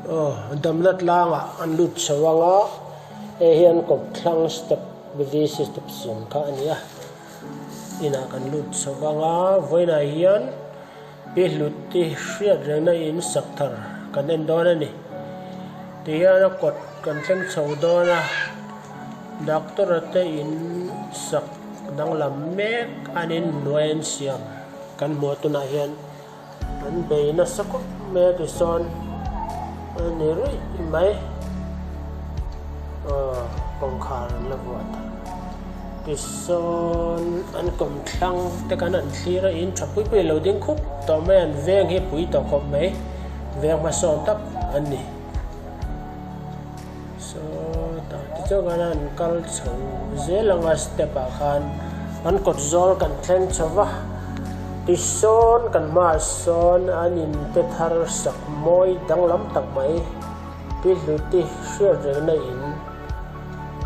Aw damna tlangah an lut chho ang a, hei hian kawmthlang step VC step siam kha a ni a, inah kan lut chho ang a, vawiinah hian pi hlut i hriat rengna in sak thar kan en dawn a ni. Tihian a kawt kan thleng chho dawn a, doctor a te in sak danglam mek an inhnuai an siam kan hmuh a tunah hian. An bei nasa khawp mai a tisawn a ni ruih mai aw kawngkhar an la vuah ta tisawn an kawmthlang te kan han thlir a in tha pui pui a lo ding khup tawh mai an veng hi pui tawh khawp mai veng hmasawn tak an ni sawtah tichuan khan an kal chho zel ang a step ah khan an kawt zawl kan thleng chho va tisawn kan hmaah sawn an in te thar sak mawi danglam tak mai pi hluti hriat rengna in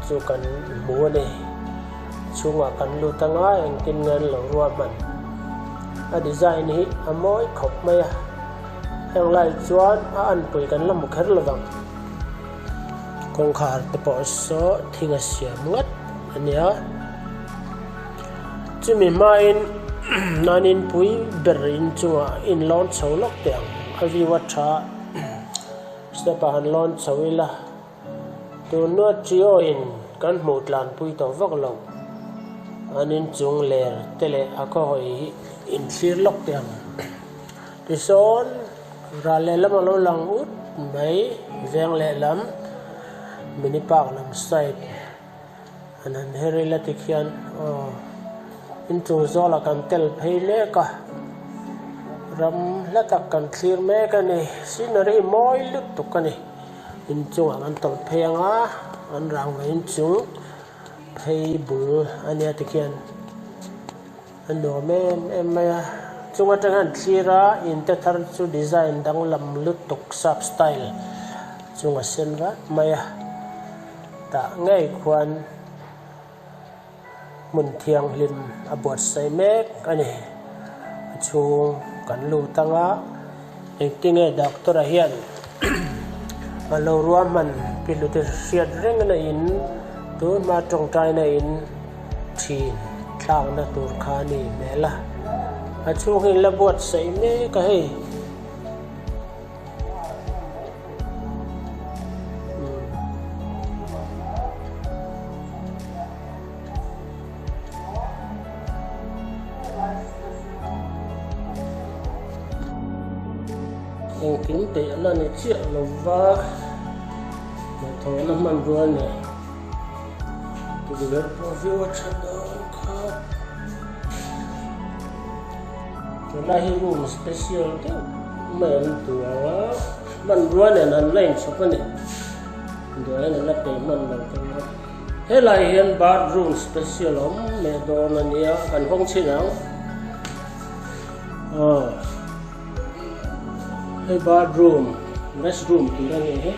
chu kan hmu a ni chhungah kan lut anga engtin nge an lo ruahman a design hi a mawi khawp mai a heng lai chuan a anpui kan la hmu kher lo vang. Kawngkhar te pawh saw thing a siam ngat a nia chumi hmain an inpui ber inchungah in lawn chho lawk teh ang a view a tha step ah han lawn chho ila tunhnu a trio in kan hmuh tlanpui tawh vak lo an inchung ler te leh a khawhawi hi in thlir lawk teh ang tisawn. Ral lehlam a lo lang ut mai, veng lehlam mini park lam side an han her ila tikhian aw inchung zawlah kan tel phei mek a, ram hla tak kan thlir mek a ni, scenery hi mawi lutuk a ni, inchungah kan tawlh phei ang a, an rangva inchung phei bul a nia tikhian. A nuam em em mai a, chung atang hian thlir a in te thar chu design danglam lutuk sap style chung a sen rat mai a, tah ngei khuan hmun thianghlim a buatsaih mek a ni, a chhung kan lut ang a, engtinge doctor a hian a lo ruahman pihlute hriat reng na in tun hma tawngtaina in. Thin thlakna tur kha a ni hmel a, a chhung hi an la buatsaih mek a hei. Engkim peih a la ni chiah lova hnathawhna hmanrua nen. Tukverh pawh viau a tha dawn kha. Tunlai hi room special deuh mai an duh ang a, hmanrua nen an la inchhawp a ni. Duain an la peih hman lo ka ring a. Helai hian bathroom special a awm leh dawn a nia, kan hawng chhin ang. Aw hei bathroom restroom tur a nih hi.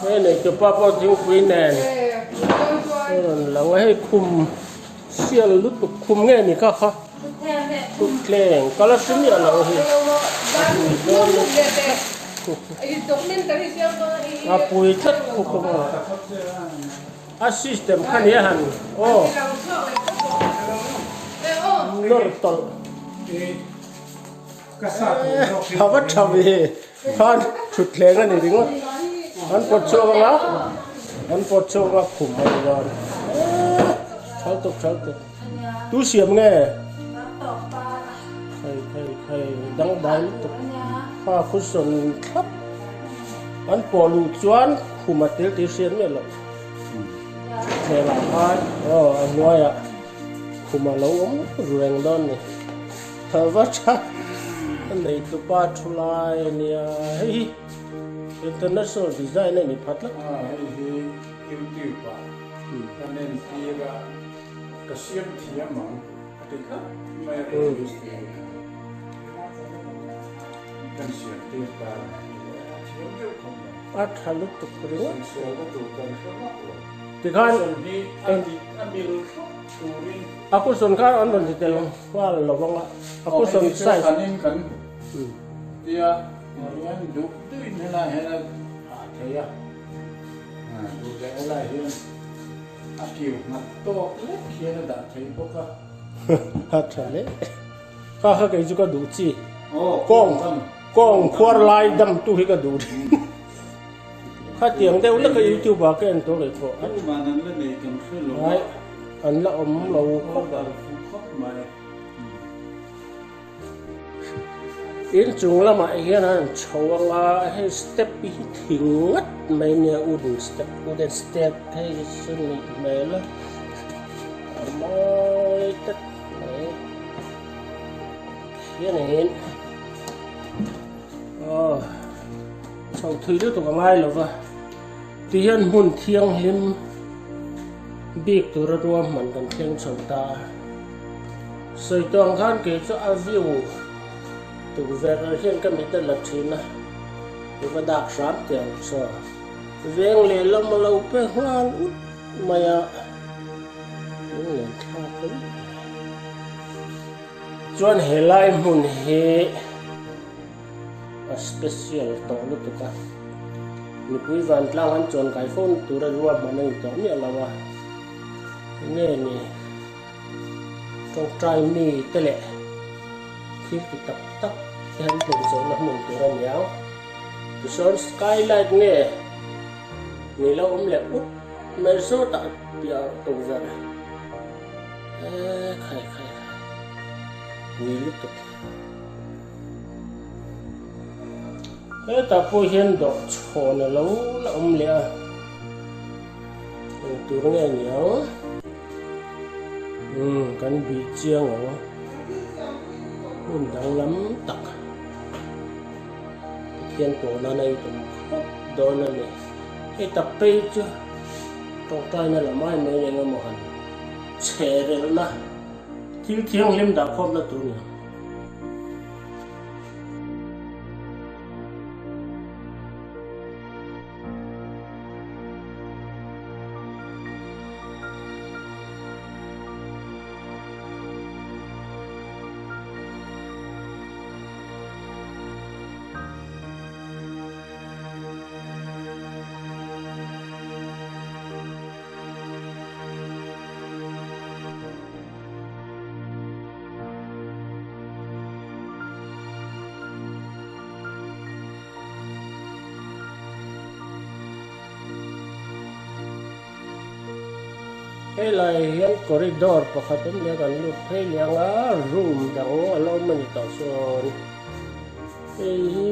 Hei nei tu pa pawh thingpui nen a rawn lang a hei khum sial lutuk khum nge ni kha kha thutthleng ka la hre miah lo hi a pui tlat khawp a a system kha nia han aw nawr tawlh. A va tha ve khan thutthleng a ni ringawt an pawt chhuak ang a an pawt chhuak a khum a ni dawn thal tuk thal tuk tu siam nge khai khai khai dang dai lutuk kha cushion thlap an pawh luh chuan khum a tel tih hriat miah loh thutthleng ah khan aw a hnuaiah khum a lo awm reng dawn a ni. Va tha a nei tupa thu lai a nia hei hi international design a ni pha tlat. A hei hi youtube ah kan en tir a ka siam thiam ang a ti tlat mai a rawn use tir a kan siam tir ta a thiam deuh khawp mai. A tha lutuk ringawt. Sawisel na tur kan hre vak lo. Tikhan a mil thlap turin. A cushion kha an rawn ti tel nghal lo vang a, a cushion size. Kan in kan tia hian duh duh in helai hian a ah thei a, duh leh helai hian a kiu nghat tawk lek hian a dah thei bawk a. A tha hle. Kha kha kei chu ka duh chi. Kawng kawng khuar lai dam tu hi ka duh thin. Khatiang deuh leka youtube ah ka en tawh leh pawh. Tuman an la nei kan hre lo a. An la awm lo khawp a. Khawp mai. In chung lamah hian an chho anga hei step hi thing ngat mai nia wooden step wooden step hei hi chu nih hmel a a mawi tlat mai khianin aw. Chho thui lutuk a ngai lo va, ti hian hmun thianghlim bik tura ruahman kan thleng chho ta a. Sawi tawh ang khan kei chu a view tukverh hian ka mit a la thin a, i va dak hram teh ang chaw. Veng lehlam a lo pe nghal ut mai a, lunglen thlak rih mai. Chuan helai hmun hi. A special tawh lutuk a, mipui vantlang an chuan kai fo na tura ruahman a ni tawh miah lo a, enge ni tawngtai mi te leh thil ti tak tak te han tlin zawhna hmun tur a ni ang. Tichuan skylight nge ni lo awm leh ut mai zawtah piah tukverh e khai khai khai pui lutuk. Hetah pawh hian dawh chhawn a lo la awm leh a, eng tur nge ni ang? Umm kan bih chiang ang, hmun danglam tak Pathian pawh nan a intum khawp dawn a ni. Hei tak phei chu tawngtaina lam ai mai eng emaw han chhe relna thil thianghlim dah khawmna tur ni ang. Helai hian corridor pakhat awm leh kan lut phei leh ang a room dang a lo awm a ni tawh chuan hei hi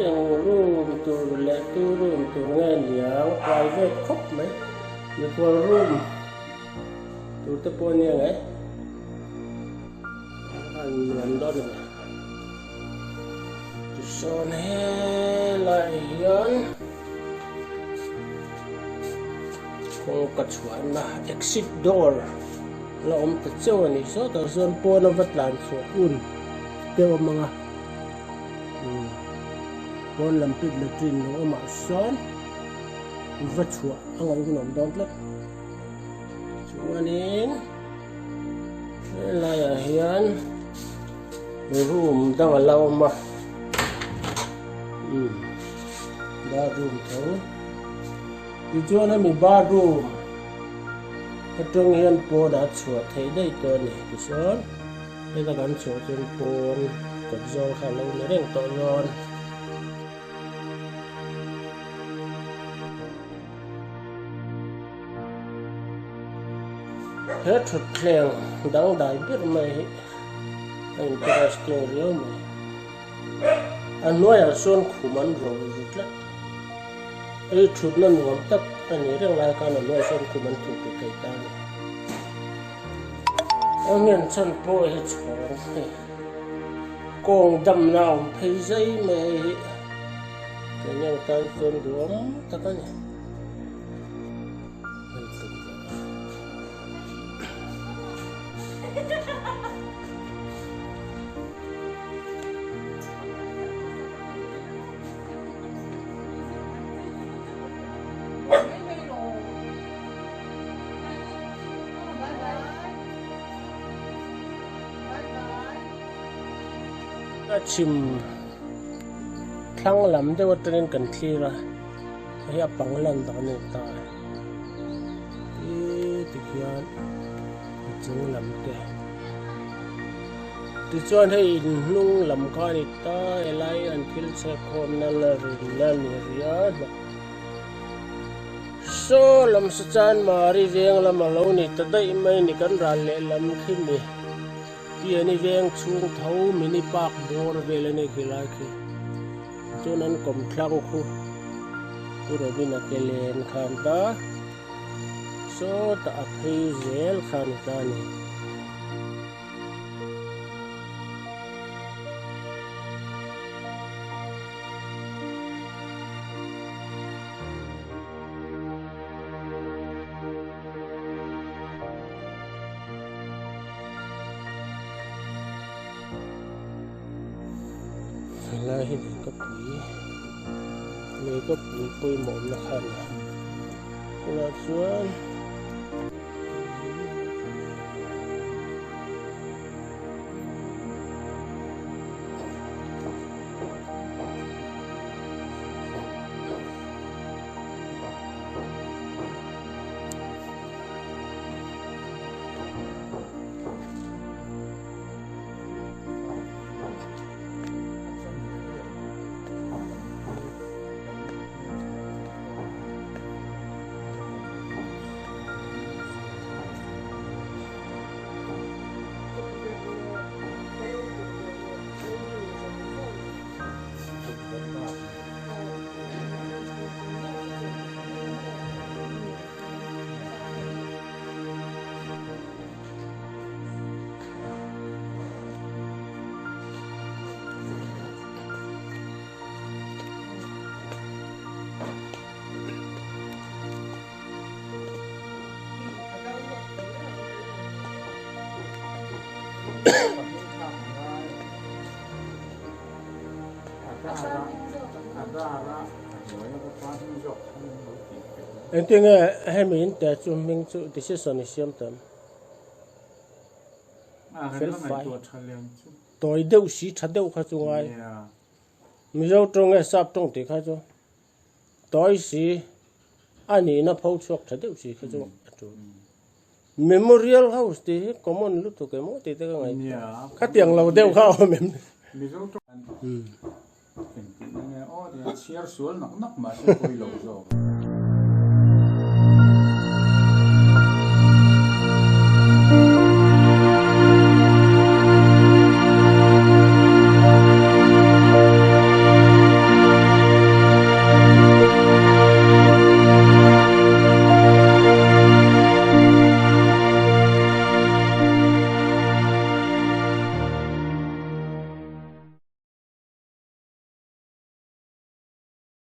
eng room tur leh tu room tur nge niang private khawp mai mikhual room tur te pawh a nia nge. A nuam dawn a ni. Tichuan helai hian kawngka chhuahna exit door la awm ta cheu a nih sawtah chuan pawn a va tlan chhuah hun te awm ang a pawn lam pit latrine lo awmah sawn va chhuah a ngaih hun a awm dawn tlat chuanin. Helaiah hian room dang a la awm a umm bathroom tho tichuan hemi bathroom atang hian pawn a chhuah theih daih tawh a ni tichuan heta kan chhuah chuan pawn kawt zawng kha a lo ni reng tawh dawn. He thutthleng dangdai ber mai hi a interesting riau mai. A hnuaiah sawn khum an ro ru tlat. Hei thutna nuam tak a ni reng lai khan a hnuaiah sawn khum an thup ru thei ta a ni. A nghen chhan pawh hi chhawng hei kawng damna a awm phei zai mai hei hi keini ang tan chuan duhawm tak a ni. A chhim thlang lam deuh atangin kan thlir a, hei a pang lan dan a ni ta e. Ih tikhian a chung lam te. Tichuan hei in hnung lam kha a ni ta helai an thil chhek khawmna la rin a ni rih a hnawk. Saw lam sa chan Mari veng lam a lo ni ta daih mai ni kan ral leh lam khi mi. Piani veng chhung tho mini park bawr vel a ni khi lai khi. Chuan an kawmthlang khu Pu Robin a ke len khan ta sawtah a phei zel kha ni ta a ni. Helai hi leikapui leikapui pawimawh awmna kha a ni a tunah chuan Engtinge hemi in te chu hming chu decision i siam tam fel fai tawi deuh si tha deuh kha chu ngai Mizo tawng nge sap tawng tih kha chu tawi si a nihna pho chhuak tha deuh si kha chu a tul. Memorial house tih hi common lutuk emaw tih te ka ngaihtuah. Khatiang lo deuh kha a awm em? Mizo tawng engtihna nge aw tia chhiar sual nak nak mahse pawi lo zawk.